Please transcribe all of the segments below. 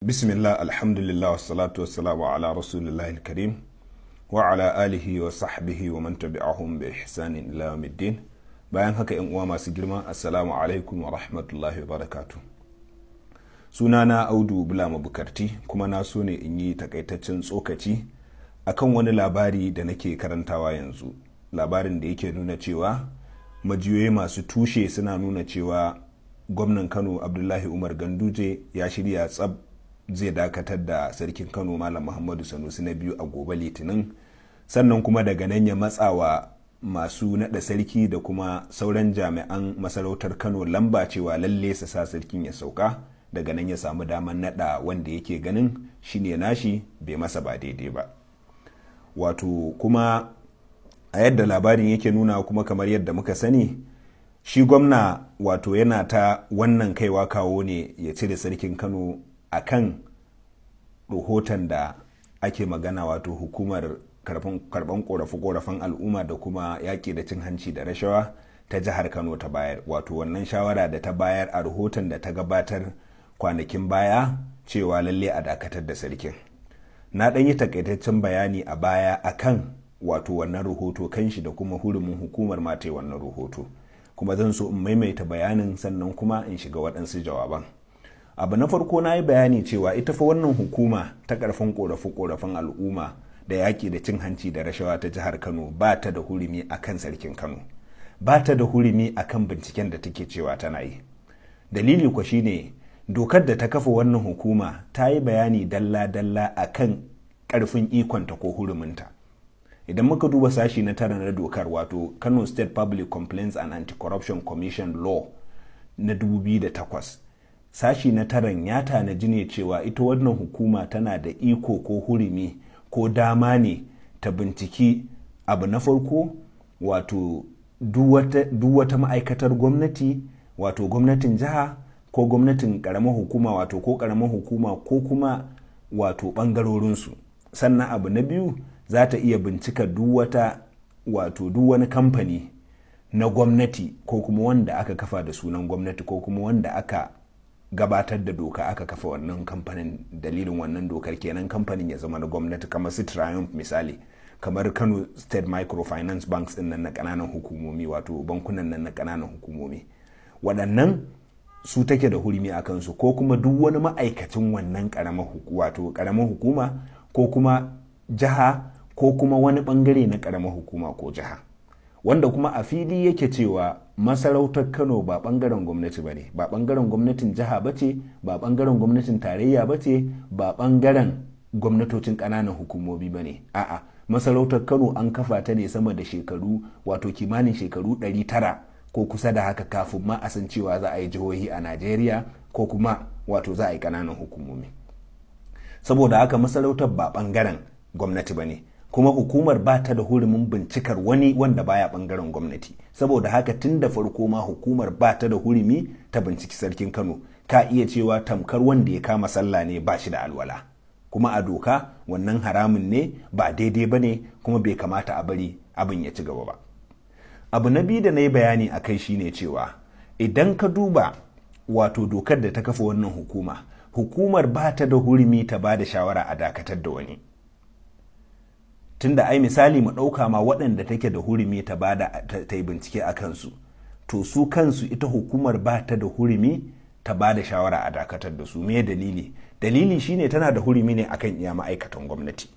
Bismillah, alhamdulillah, wassalatu wassalamu ala rasulillahi karim wa ala alihi wa sahbihi wa man tabi'ahum bi ihsanin ila yawmiddin. Bayan haka, yan uwa masu girma, assalamu alaikum wa rahmatullahi wa barakatuh. Sunana Audu Bulama Bukarti, kuma na so ne in yi takaitaccen tsokaci akan wani labari da nake karantawa yanzu. Labarin da yake nuna cewa majiyoyi masu tushe suna nuna cewa gwamnan Kano Abdullahi Umar Ganduje ya shirya tsab zai dakatar da sarkin Kano Malam Muhammadu Sanusi na biyu a gobe Litinin, sannan kuma daga nan ya matsawa masu naɗa sarki da kuma sauran jami'an masarautar Kano lamba cewa lalle su sa sarkin ya sauka, daga nan ya samu damar naɗa wanda yake ganin shine nashi bai masa ba daidai ba. Wato kuma a yadda labarin yake nuna, kuma kamar yadda muka sani, shi gwamna wato yana ta wannan kaiwa kawo ne ya cire sarkin Kano a kan rahoton da ake magana, wato hukumar karban korafe-korafen al'umma da kuma yaƙi da cin hanci da rashawa ta jihar Kano ta bayar, wato wannan shawara da ta bayar a rahoton da ta gabatar kwanakin baya cewa lalle a dakatar da sarkin. Na ɗan yi takaitaccen bayani a baya akan wato wannan rahoto kanshi da kuma hurumin hukumar mata wannan rahoto, kuma zan so in maimaita bayanin sannan kuma in shiga waɗansu jawaban. Abu na farko, na yi bayani cewa ita fa wannan hukuma ta karfin korafe-korafen al'umma da yaƙi da cin hanci da rashawa ta jihar Kano ba ta da hurumi a kan sarkin Kano, ba ta da hurumi a kan binciken da take cewa tana yi. Dalili kwa shine dokar da ta kafa wannan hukuma ta yi bayani dalla-dalla a kan ƙarfin ikonta ko huruminta. Idan muka duba sashi na 9 na dokar, wato Kano State Public Complaints and Anti-Corruption Commission Law na 2008, sashi na taran ya tanaji ne cewa ita wannan hukuma tana da iko ko hurumi ko dama ne ta binciki, abu na farko, wato duk wata ma'aikatar gwamnati, wato gwamnatin jiha ko gwamnatin karamar hukuma, wato ko karamar hukuma ko kuma wato bangarorinsu. Sannan abu na biyu, za ta iya bincika duk wata, wato duk wani kamfani na gwamnati ko kuma wanda aka kafa da sunan gwamnati ko kuma wanda aka gabatar da doka aka kafa wannan kamfanin dalilin wannan dokar, kenan kamfanin ya zama na gwamnati, kamar su Triumph misali, kamar Kano State Microfinance Banks din nan na kananan hukumomi, wato bankunan nan na kananan hukumomi. Waɗannan su take da hurumi a kansu, ko kuma duk wani ma'aikacin wannan wato karamar hukuma ko kuma jiha ko kuma wani bangare na karamar hukuma ko jiha. Wanda kuma a fili yake cewa masarautar Kano ba bangaren gwamnati ba ne, ba bangaren gwamnatin jiha ba ce, ba bangaren gwamnatin tarayya ba ce, ba bangaren gwamnatocin ƙananan hukumomi ba ne. A'a, masarautar Kano an kafa ta ne sama da shekaru, wato kimanin shekaru 900 ko kusa da haka, kafin ma a san cewa za a yi jihohi a Najeriya ko kuma wato za a yi ƙananan hukumomi. Saboda haka masarautar ba bangaren gwamnati ba ne, kuma hukumar ba ta da hurumin bincikar wani wanda baya bangaren gwamnati. Saboda haka tun da farko ma hukumar ba ta da hurumi ta binciki sarkin Kano. Ka iya cewa tamkar wanda ya kama sallah ne ba shi da alwala. Kuma a doka wannan haramun ne, ba daidai ba ne, kuma bai kamata a bari abin ya ci gaba ba. Abu na biyu da na yi bayani a kai shine cewa idan ka duba wato dokar da ta kafa wannan hukuma, hukumar ba ta da hurumi ta ba da shawara a dakatar da wani. Tunda ai misali mu ɗauka ma waɗanda take da hurumi ta bada ta yi bincike a kansu, to su kansu ita hukumar ba ta da hurumi ta ba da shawara a dakatar da su. Me dalili? Dalili shine tana da hurumi ne akan iya ma'aikatan gwamnati.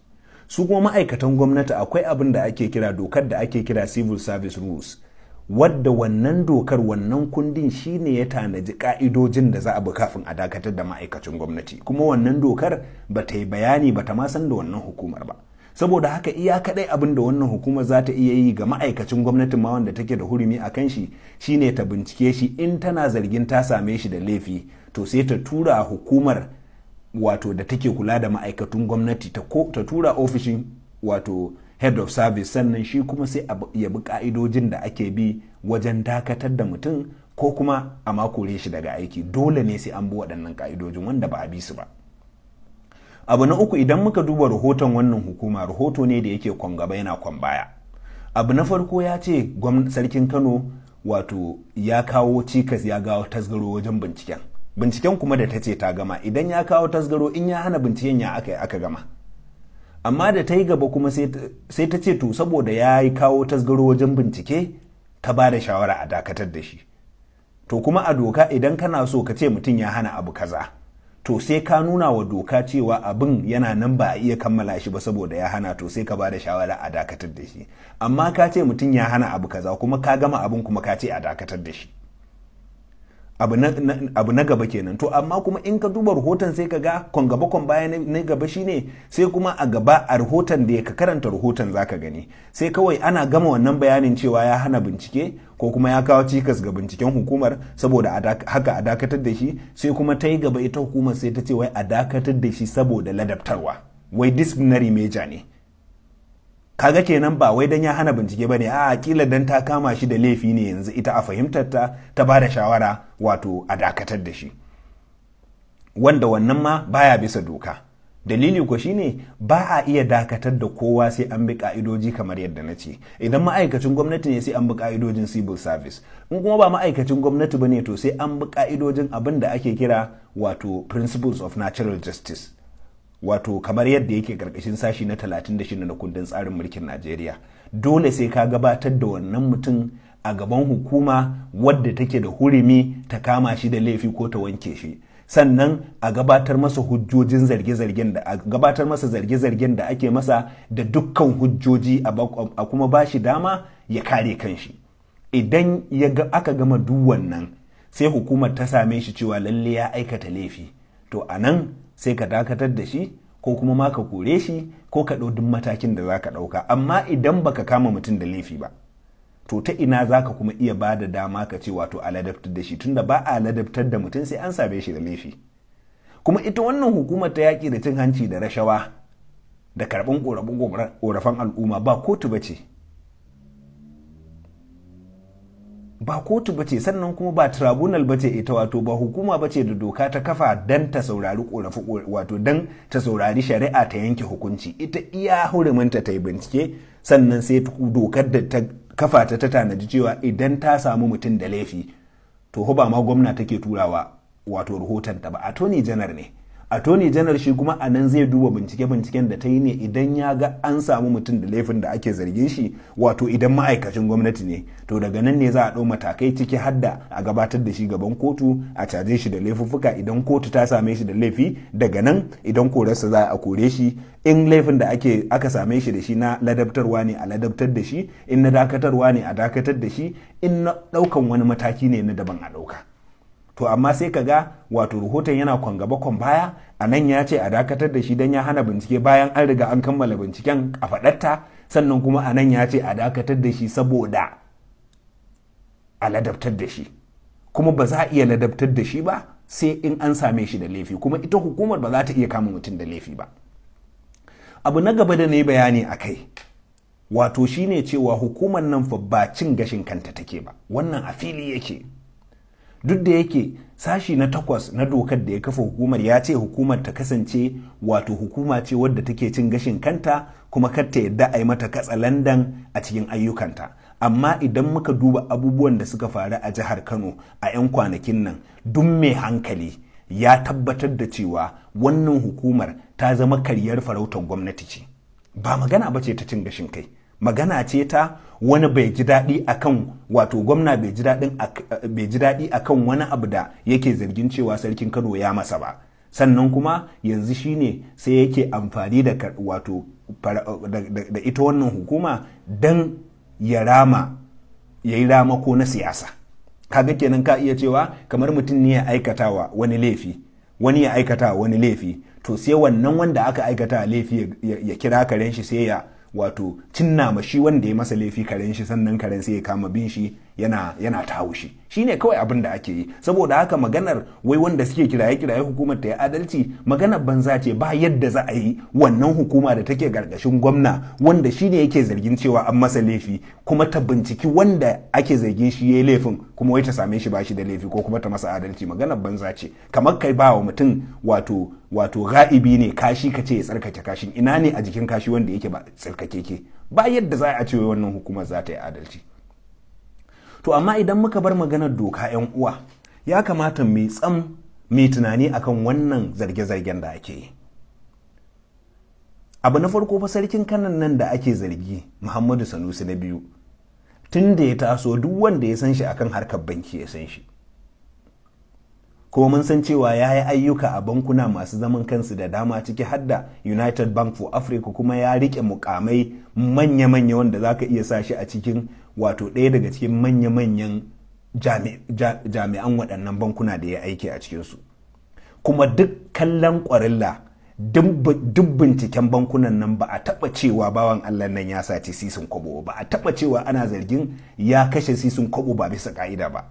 Su kuma ma'aikatan gwamnati akwai abin da ake kira, dokar da ake kira Civil Service Rules, wadda wannan dokar, wannan kundin shine ya tanaji ka'idojin da za a bi kafin a dakatar da ma'aikacin gwamnati. Kuma wannan dokar ba ta yi bayani ba, ta ma san da wannan hukumar ba. Saboda haka iya kadai abin da wannan hukumar za ta iya yi ga ma'aikacin gwamnatin ma wanda take da hurumi a kan shi shine ta bincike shi. In tana zargin ta same shi da laifi, to sai ta tura hukumar wato da take kula da ma'aikatun gwamnati, ta tura ofishin wato head of service, sannan shi kuma sai ya bi ka'idojin da ake bi wajen dakatar da mutum ko kuma a makore shi daga aiki. Dole ne sai an bi waɗannan ka'idojin, wanda ba a bi su ba. Abu na uku, idan muka duba rahoton wannan hukuma, rahoto ne da yake kwan gaba yana kwan baya. Abu na farko, ya ce sarkin Kano wato ya kawo cikas, ya gawo tasgaro wajen binciken. Binciken kuma da ta ce ta gama, idan ya kawo tasgaro, in ya hana binciken, ya aka yi aka gama? Amma da ta yi gaba kuma sai ta ce to saboda ya yi kawo tasgaro wajen bincike, ta ba da shawara a dakatar da shi. To kuma a doka, idan kana so ka ce mutum ya hana abu kaza, to sai ka nuna wa doka cewa abin yana nan ba a iya kammala shi ba saboda ya hana, to sai ka ba da shawara a dakatar da shi. Amma ka ce mutum ya hana abu kaza, kuma ka gama abin, kuma ka ce a dakatar da shi. Abu na gaba kenan. To amma kuma in ka duba rahoton, sai ka ga kon gaba kon baya. Na gaba shine sai kuma a gaba a rahoton da ka karanta rahoton zaka gani, sai kawai ana gama wannan bayanin cewa ya hana bincike ko kuma ya kawo cikas ga binciken hukumar, saboda haka a dakatar da shi. Sai kuma ta yi gaba ita hukumar, sai ta ce wai a dakatar da shi saboda ladabtarwa, wai disciplinary measure ne. Kaga kenan ba wai dan ya hana bincike bane, a kila dan ta kama shi da laifi ne yanzu ita a fahimtar ta, ta ba da shawara wato a dakatar da shi, wanda wannan ma baya bisa doka. Dalili ko shine ba a iya dakatar da kowa sai an bi ka'idoji. Kamar yadda na ce, idan ma'aikacin gwamnati ne, sai an bi ka'idojin civil service. In kuma ba ma'aikacin gwamnati bane, to sai an bi ka'idojin abin da ake kira wato principles of natural justice, wato kamar yadda yake karkashin sashi na 36 na kundin tsarin mulkin Najeriya. Dole sai ka gabatar da wannan mutum a gaban hukuma wadda take da hurumi ta kama shi da laifi ko ta wanke shi, sannan a gabatar masa hujjojin zarge-zargen da a gabatar masa zarge-zargen da ake masa da dukkan hujjoji, a kuma ba shi dama ya kare kanshi. Idan aka gama duk wannan, sai hukumar ta same shi cewa lalle ya aikata laifi, to a nan sai ka dakatar da shi, ko kuma ma ka kore shi, ko ka ɗau duk matakin da za ka ɗauka. Amma idan baka kama mutum da laifi ba, to ta ina za ka kuma iya ba da dama ka ce wato a ladabtar da shi, tunda ba a ladabtar da mutum sai an same shi da laifi? Kuma ita wannan hukumar ta yaƙi da cin hanci da rashawa da karɓan ƙorafan al'umma ba kotu ba ce, ba kotu ba ce, sannan kuma ba tribunal ba ce ita, wato ba hukuma ba ce da doka ta kafa don ta saurari korafi, wato don ta saurari shari'a ta yanke hukunci. Ita iya huruminta ta yi bincike, sannan sai dokar da ta kafa ta ta tanaji cewa idan ta samu mutum da laifi, to ba ma gwamna take turawa wato rahoton ta ba, attorney general ne. Attorney general shi kuma a nan zai duba bincike-binciken da ta yi ne. Idan ya ga an samu mutum da laifin da ake zargin shi, wato idan ma'aikacin gwamnati ne, to daga nan ne za a ɗau matakai, ciki har da a gabatar da shi gaban kotu a caje shi da laifuffuka. Idan kotu ta same shi da laifi, daga nan idan korarsa za a kore shi, in laifin da aka same shi da shi na ladabtarwa ne, a ladabtar da shi, in na dakatarwa ne, a dakatar da shi, in na ɗaukan wani mataki ne na daban, a ɗauka. To amma sai ka ga wato rahoton yana kwan gaba kwan baya. A nan ya ce a dakatar da shi don ya hana bincike bayan an riga an kammala binciken a faɗarta, sannan kuma a nan ya ce a dakatar da shi saboda a ladabtar da shi, kuma ba za a iya ladabtar da shi ba sai in an same shi da laifi, kuma ita hukumar ba za ta iya kama mutum da laifi ba. Abu na gaba da na yi bayani a kai wato shine cewa hukumar nan fa ba cin gashin kanta take ba. Wannan a fili yake. Duk da yake sashi na 8 na dokar da ya kafa hukumar ya ce hukumar ta kasance wato hukuma ce wadda take cin gashin kanta, kuma kar ta yadda a yi mata katsalandan a cikin ayyukanta, amma idan muka duba abubuwan da suka faru a jihar Kano a 'yan kwanakin nan, duk mai hankali ya tabbatar da cewa wannan hukumar ta zama karyar farautar gwamnati ce. Ba magana ba ce ta cin gashin kai, magana ce ta wani bai ji daɗi akan, wato gwamna bai ji daɗi akan wani abu da yake zargin cewa sarkin Kano ya masa ba, sannan kuma yanzu shine sai yake amfani da wato da ita wannan hukuma don ya rama, ya yi ramako na siyasa. Kaga kenan ka iya cewa kamar mutum ne ya aikatawa wani laifi, wani ya aikata wani laifi, to sai wannan wanda aka aikata laifi ya kira karen shi, sai ya wato cinna ma shi wanda ya masa laifi karen shi, sannan karen sai ya kama bin shi yana ta haushi. Shine kawai abin da ake yi. Saboda haka maganar wai wanda suke kiraye kiraye hukumar ta yi adalci, maganar banza ce. Ba yadda za a yi wannan hukuma da take gargashin gwamna, wanda shine yake zargin cewa an masa laifi, kuma ta binciki wanda ake zargin shi yayi laifin, kuma wai ta same shi bashi da laifi ko kuma ta masa adalci. Maganar banza ce. Kamar kai ba wa mutum wato ga'ibi ne kashi, ka ce ya tsarkake kashin. Ina ne a jikin kashi wanda yake ba tsarkake ke? Ba yadda za a ce wannan hukumar za ta yi adalci. To amma idan muka bar maganar doka, 'yan uwa, ya kamata mai tsam Mai tunani akan wannan zarge-zargen da ake yi. Abu na farko fa, sarkin Kanan nan da ake zargi, Muhammadu Sanusi na biyu, tun da ya taso duk wanda ya san shi akan harkar banki ya san shi. Kuma mun san cewa ya yi ayyuka a bankuna masu zaman kansu da dama, ciki hadda United Bank for Africa, kuma ya rike mukamai manya-manya wanda za ka iya sa shi a cikin wato ɗaya daga cikin manya-manyan jami'an waɗannan bankuna da ya aiki a cikinsu. Kuma duk kallon ƙwarilla, duk binciken bankunan nan, ba a taɓa cewa bawan Allah nan ya saci sisin kwabo ba, a taɓa cewa ana zargin ya kashe sisin kwabo ba bisa ka'ida ba.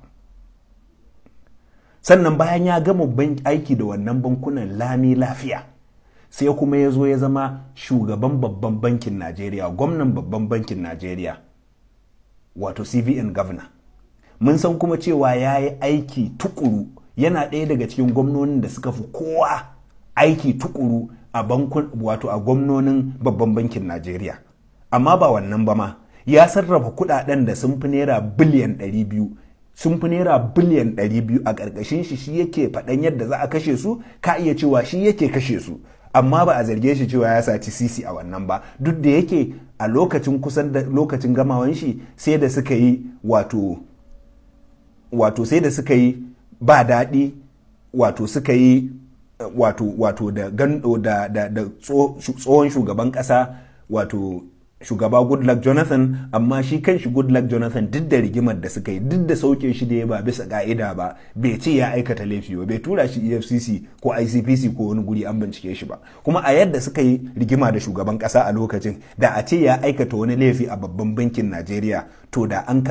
Sannan bayan ya gama aiki da wannan bankunan lami lafiya, sai kuma ya zo ya zama shugaban babban bankin Najeriya, gwamnan babban bankin Najeriya, wato CBN governor. Mun san kuma cewa ya yi aiki tukuru, yana ɗaya daga cikin gwamnonin da suka fi kowa aiki tukuru a bankun, wato a gwamnonin babban bankin Najeriya. Amma ba wannan ba ma, ya sarrafa kudaden da sun fi naira biliyan 200, sun fi naira biliyan 200 a ƙarƙashin shi. Shi yake faɗan yadda za a kashe su, ka iya cewa shi yake kashe su, amma ba a zarge shi cewa ya saci sisi a wannan ba, duk da yake a lokacin kusan da lokacin gamawan shi sai da suka yi wato sai da suka yi ba daɗi, wato suka yi wato da gando da tsohon shugaban ƙasa, wato shugaba Goodluck Jonathan. Amma shi kanshi Goodluck Jonathan, duk da rigimar da suka yi, duk da sauke shi da ya ba bisa ka'ida ba, bai ce ya aikata laifi ba, bai tura shi EFCC ko ICPC ko wani guri an bincike shi ba. Kuma a yadda suka yi rigima da shugaban kasa a lokacin, da a ce ya aikata wani laifi a babban bankin Najeriya, to da an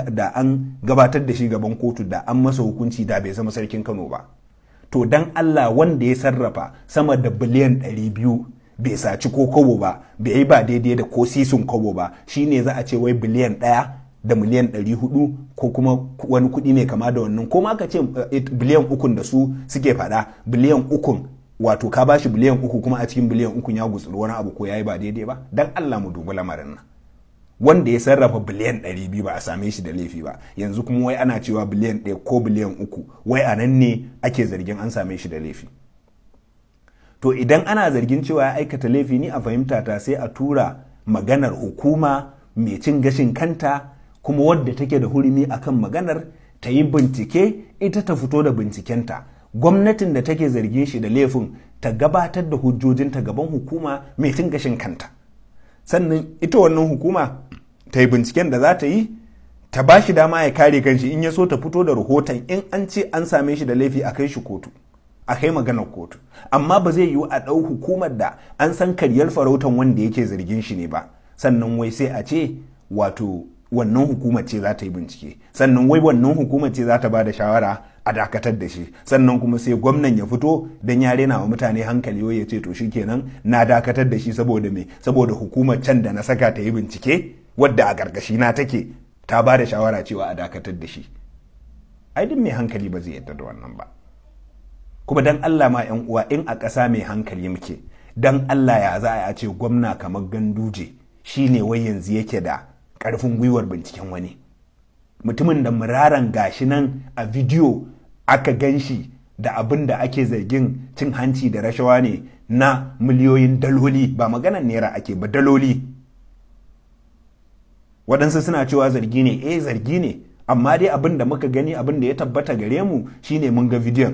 gabatar da shi gaban kotu, da an masa hukunci, da bai zama sarkin Kano ba. To dan Allah, wanda ya sarrafa sama da biliyan 200 bai saci ko kobo ba, bai yi ba daidai da ko sisin kobo ba, shine za a ce wai biliyan 1 da miliyan 400 ko kuma wani kuɗi mai kama da wannan, ko ma ka ce biliyan 3 da su suke faɗa, biliyan 3, wato ka bashi biliyan 3, kuma a cikin biliyan 3 ya gutsuri wani abu ko ya yi ba daidai ba? Dan Allah mu dubi lamarin nan. Wanda ya sarrafa biliyan 200 ba a same shi da laifi ba, yanzu kuma wai ana cewa biliyan 1 ko biliyan 3, wai a nan ne ake zargin an same shi da laifi. To idan ana zargin cewa ya aikata laifi, ni a fahimta ta sai a tura maganar hukuma mai cin gashin kanta, kuma wadda take da hurumi akan maganar, ta yi bincike, ita ta fito da bincikenta. Gwamnatin da take zargin shi da laifin ta gabatar da hujjojinta gaban hukuma mai cin gashin kanta. Sannan ita wannan hukuma ta yi binciken da za ta yi, ta ba shi dama ya kare kanshi. In ya so ta fito da rahoton, in an ce an same shi da laifi, a kai shi kotu, a kai maganar kotu. Amma ba zai yiwu a ɗau hukumar da an san karyar farautan wanda yake zargin shi ne ba, sannan wai sai a ce wato wannan hukumar ce za ta yi bincike, sannan wai wannan hukumar ce za ta ba da shawara a dakatar da shi, sannan kuma sai gwamnan ya fito don ya rena wa mutane hankali, wai ya ce to shikenan, na dakatar da shi. Saboda me? Saboda hukumar can da na saka ta yi bincike, wadda a ƙarƙashi na take, ta ba da shawara cewa a dakatar da shi. Ai duk mai hankali ba zai yarda da wannan ba. Kuma dan Allah ma, yan uwa, in a ƙasa mai hankali muke, dan Allah ya za a ce gwamna kamar Ganduje shine wai yanzu yake da ƙarfin gwiwar binciken wani mutumin da muraran gashi nan a bidiyo aka gan shi da abin da ake zargin cin hanci da rashawa ne na miliyoyin daloli, ba maganar naira ake ba, daloli. Waɗansu suna cewa zargi ne. Eh, zargi ne, amma dai abin da muka gani, abin da ya tabbata gare mu shine mun ga bidiyon.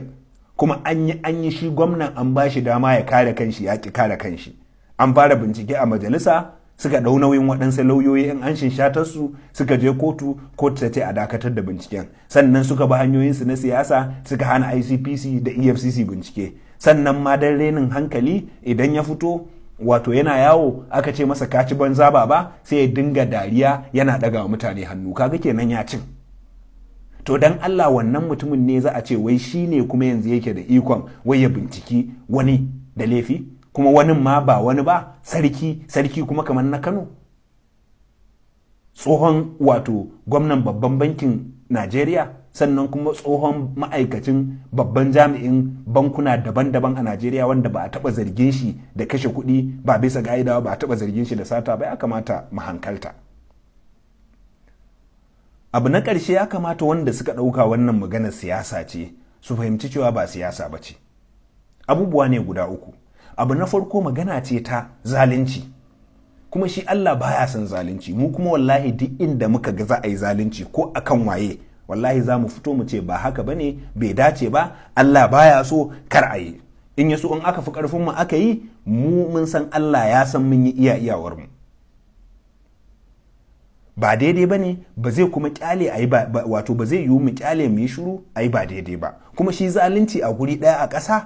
Kuma an yi shi gwamnan an ba shi dama ya kare kanshi, ya ki kare kanshi. An fara bincike a majalisa, suka ɗau nauyin waɗansu lauyoyi in an shatarsu, suka je kotu, kotu ta ce a dakatar da binciken. Sannan suka bi hanyoyinsu na siyasa, suka hana ICPC da EFCC bincike. Sannan ma dan renin hankali, idan ya fito, wato yana yawo, aka ce masa kaci banza ba, sai ya dinga dariya yana ɗaga wa mutane hannu, kaga kenan ya cin. To dan Allah, wannan mutumin ne za a ce wai shi ne kuma yanzu yake da ikon wai ya binciki wani da laifi? Kuma wani ma ba wani ba, sarki, sarki kuma kamar na Kano, tsohon wato gwamnan babban bankin Najeriya, sannan kuma tsohon ma'aikacin babban jami'in bankuna daban-daban a Najeriya, wanda ba a taba zargin shi da kashe kuɗi ba bisa ga'ida ba, a taba zargin shi da sata ba. Ya kamata mu hankalta. Abu na ƙarshe, ya kamata wanda suka ɗauka wannan maganar siyasa ce su fahimci cewa ba siyasa ba ce. Abubuwa ne guda uku. Abu na farko, magana ce ta zalunci, kuma shi Allah baya son zalunci. Mu kuma wallahi duk inda muka ga za a yi zalunci ko akan waye, wallahi za mu fito mu ce ba haka bane, bai dace ba, Allah baya so, kar a yi. In ya so in aka fi karfin mu aka yi, mu mun san Allah ya san mun yi iya iyawar mu. Ba daidai ba ne, ba zai kuma kyale a yi ba, wato ba zai yiwu mu kyale mu yi shiru a yi ba daidai ba. Kuma shi zalunci a guri ɗaya a ƙasa,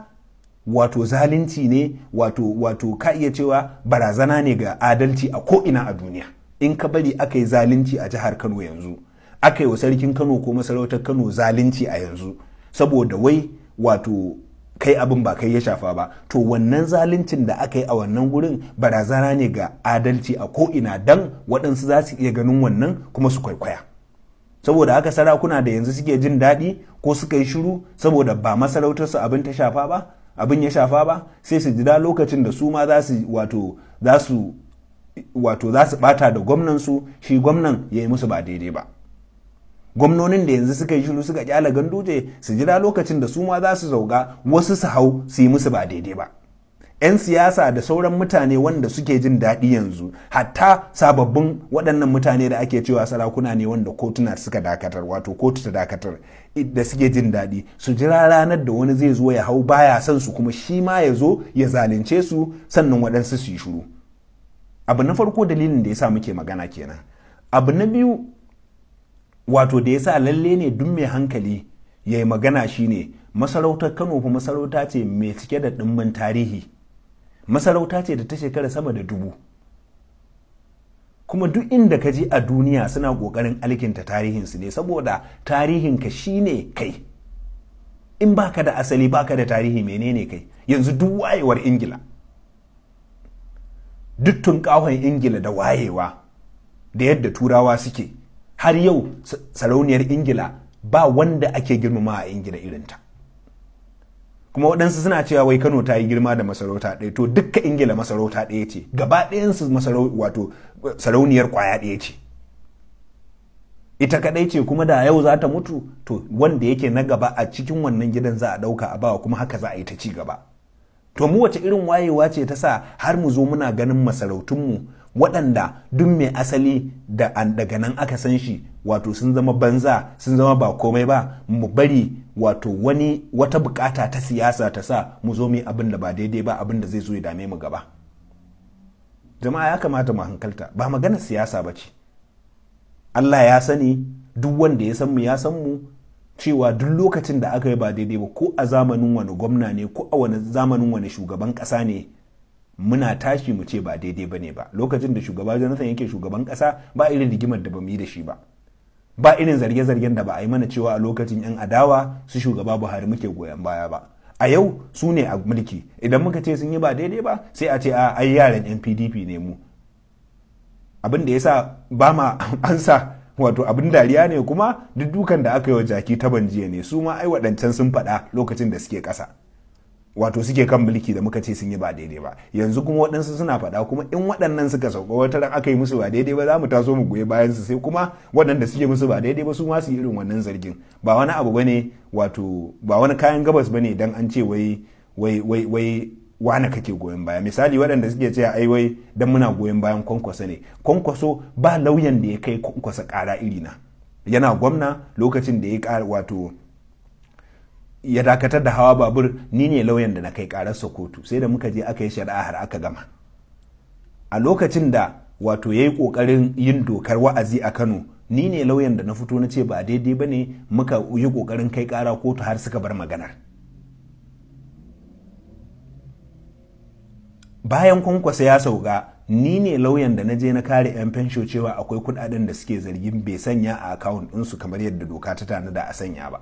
wato zalunci ne, wato ka iya cewa barazana ne ga adalci a ko'ina a duniya. In ka bari aka yi zalunci a jihar Kano yanzu, aka yi wa sarkin Kano ko masarautar Kano zalunci a yanzu, saboda wai wato kai abin ba kai ya shafa ba, to wannan zaluncin da aka yi a wannan gurin barazana ne ga adalci a ko'ina, dan waɗansu za su iya ganin wannan kuma su kwaikwaya. Saboda haka sarakuna da yanzu suke jin daɗi ko suka yi shiru saboda ba masarautarsu abin ta shafa ba, abin ya shafa ba, sai su jira lokacin da su ma za su wato za su wato za su bata da gwamnan su, shi gwamnan ya yi musu ba daidai ba. Gwamnonin da yanzu suka yi shiru suka kyala Ganduje, su jira lokacin da su ma za su zauga wasu su hau su yi musu ba daidai ba. 'Yan siyasa da sauran mutane wanda suke jin daɗi yanzu, hatta sababbin waɗannan mutane da ake cewa sarakuna ne wanda kotuna suka dakatar, wato kotu ta dakatar, da suke jin daɗi, su jira ranar da wani zai zo ya hau baya son su, kuma shi ma ya zo ya zalunce su, sannan waɗansu su yi shiru. Abu na farko, dalilin da ya sa muke magana kenan. Abu na biyu wato da ya sa lalle ne duk mai hankali ya yi magana shine, masarautar Kano fa masarauta ce mai cike da ɗimbin tarihi, masarauta ce da ta shekara sama da 1000. Kuma duk inda ka je a duniya suna ƙoƙarin alkinta tarihinsu ne, saboda tarihinka shine kai. In baka da asali, baka da tarihi, menene kai? Yanzu duk wayewar Ingila, duk tunkahon Ingila da wayewa da yadda Turawa suke, har yau sarauniyar Ingila ba wanda ake girmama a Ingila irinta. Kuma waɗansu suna cewa wai Kano ta yi girma da masarauta ɗaya. To dukka Ingila masarauta ɗaya ce, gaba ɗayansu wato sarauniyar ƙwaya ɗaya ce, ita kaɗai ce. Kuma da yau za ta mutu, to wanda yake na gaba a cikin wannan gidan za a ɗauka a bawa, kuma haka za a yi ta ci gaba. To mu wace irin wayewa ce ta sa har mu zo muna ganin masarautunmu, waɗanda duk mai asali da daga nan aka san shi, wato sun zama banza, sun zama ba komai ba, mu bari wato wani wata bukata ta siyasa ta sa mu zo mu yi abin da ba daidai ba, abin da zai zo ya dame mu gaba? Jama'a, ya kamata mu hankalta, ba magana siyasa ba ce. Allah ya sani, duk wanda ya san mu ya san mu cewa duk lokacin da aka yi ba daidai ba, ko a zamanin wani gwamna ne, ko a wani zamanin wani shugaban ƙasa ne, muna tashi mu ce ba daidai ba ne ba. Lokacin da shugaba Jonathan yake shugaban ƙasa, ba irin rigimar da ba mu yi da shi ba, ba irin zarge-zargen da ba a yi mana cewa a lokacin 'yan adawa su shugaba Buhari muke goyon baya ba. A yau su ne a mulki, idan muka ce sun yi ba daidai ba, sai a ce a ai yaran 'yan PDP ne mu. Abin da yasa ba ma ansa, wato abin dariya ne, kuma duk dukan da aka yi wa jaki taban jiya ne. Su ma ai waɗancan sun faɗa lokacin da suke ƙasa, wato suke kan mulki, da muka ce sun yi ba daidai ba. Yanzu kuma waɗansu suna faɗa. Kuma in waɗannan suka sauka, wata ran aka yi musu ba daidai ba, za mu taso mu goyi bayan su, sai kuma waɗanda suke musu ba daidai ba su ma su yi irin wannan zargin. Ba wani abu bane, wato ba wani kayan gabas bane dan an ce wai wai wai wai wane kake goyon baya. Misali, waɗanda suke cewa ai wai dan muna goyon bayan Kwankwaso ne. Kwankwaso, ba lauyan da ya kai Kwankwaso ƙara irina. Yana gwamna lokacin da ya ƙara, wato ya dakatar da hawa babur, ni ne lauyan da na kai ƙararsa kotu, sai da muka je aka yi shari'a har aka gama. A lokacin da wato ya yi ƙoƙarin yin dokar wa'azi a Kano, ni ne lauyan da na fito na ce ba daidai ba ne, muka yi ƙoƙarin kai ƙara kotu har suka bar maganar. Bayan Kwankwasa ya sauka, ni ne lauyan da na je na kare 'yan fensho cewa akwai kudaden da suke zargin bai sanya a akawun ɗinsu kamar yadda doka ta tanada a sanya ba.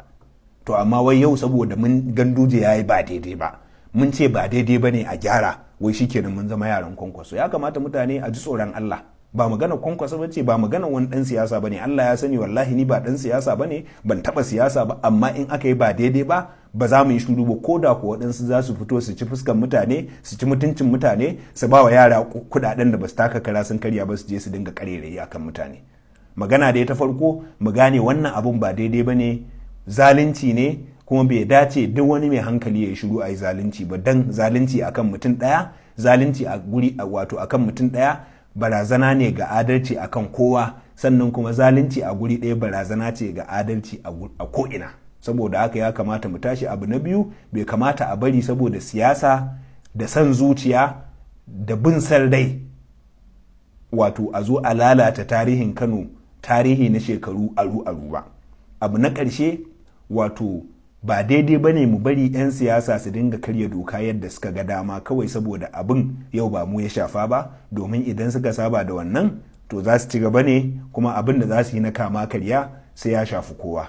To amma wai yau saboda mun Ganduje ya yi ba daidai ba, mun ce ba daidai ba ne, a gyara, wai shikenan mun zama yaran Kwankwaso. Ya kamata mutane a ji tsoron Allah. Ba magana Kwankwaso ba ce, ba magana wani dan siyasa ba ne. Allah ya sani, wallahi ni ba dan siyasa ba ne, ban taba siyasa ba, amma in aka yi ba daidai ba, ba za mu yi shiru ba, ko da ko waɗansu za su fito su ci fuskan mutane, su ci mutuncin mutane, su ba wa yara kuɗaɗen da ba su taka kara sun karya ba, su je su dinga karerayi akan mutane. Magana da ta farko, mu gane wannan abun ba daidai ba ne, zalunci ne. Kuma bai dace duk wani mai hankali ya shiru a yi zalunci ba, dan zalunci akan mutum ɗaya, zalunci a guri wato akan mutum ɗaya barazana ne ga adalci akan kowa. Sannan kuma zalunci a guri ɗaya barazana ce ga adalci a ko'ina. Saboda haka ya kamata mu tashi. Abu na biyu, bai kamata a bari saboda siyasa da son zuciya da bin san rai wato a zo a lalata tarihin Kano, tarihi na shekaru aru-aru ba. Abu na ƙarshe, wato ba daidai ba ne mu bari 'yan siyasa su dinga karya doka yadda suka ga dama kawai saboda abin yau ba mu ya shafa ba, domin idan suka saba da wannan to za su ci gaba ne, kuma abin da za su yi na kama karya sai ya shafi kowa.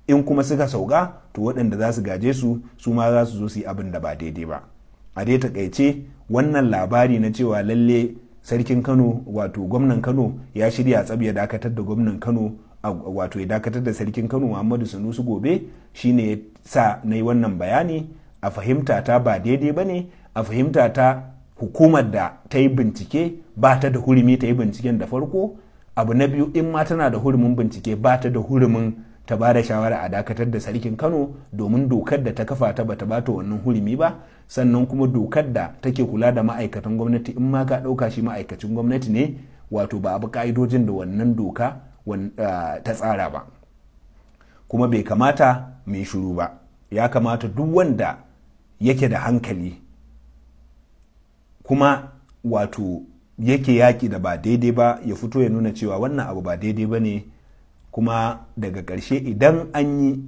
In kuma suka sauka, to waɗanda za su gaje su, su ma za su zo su yi abin da ba daidai ba. A dai takaice, wannan labari na cewa lalle sarkin Kano, wato gwamnan Kano, ya shirya tsab ya dakatar da gwamnan Kano, wato ya dakatar da sarkin Kano Muhammadu Sanusi gobe, shine ya sa na yi wannan bayani. A fahimta ta ba daidai ba ne. A fahimta ta, hukumar da ta yi bincike ba ta da hurumi ta yi binciken da farko. Abu na biyu, in ma tana da hurumin bincike, ba ta da hurumin ta ba da shawara a dakatar da sarkin Kano, domin dokar da ta kafa ta bata bata wannan hurumi ba. Sannan kuma dokar da take kula da ma'aikatan gwamnati, in ma ka ɗauka shi ma'aikacin gwamnati ne, wato ba a bi ka'idojin da wannan doka ta tsara ba. Kuma bai kamata mu yi shiru ba. Ya kamata duk wanda yake da hankali kuma wato yake yaƙi da ba daidai ba ya fito ya nuna cewa wannan abu ba daidai ba ne. Kuma daga ƙarshe, idan an yi,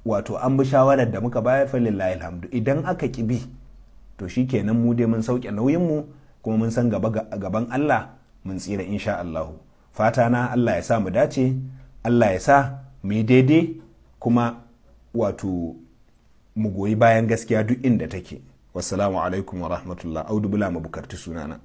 wato an bi shawarar da muka bayar, falillahi alhamdu. Idan aka ƙi bi, to shikenan, mu dai mun sauke nauyinmu, kuma mun san gaba gaban Allah mun tsira insha Allahu. Fata na, Allah ya sa mu dace, Allah ya sa mu yi daidai, kuma wato mu goyi bayan gaskiya duk inda take. Wassalamu alaikum wa rahmatullah. Audu Bula Mabukarti sunana.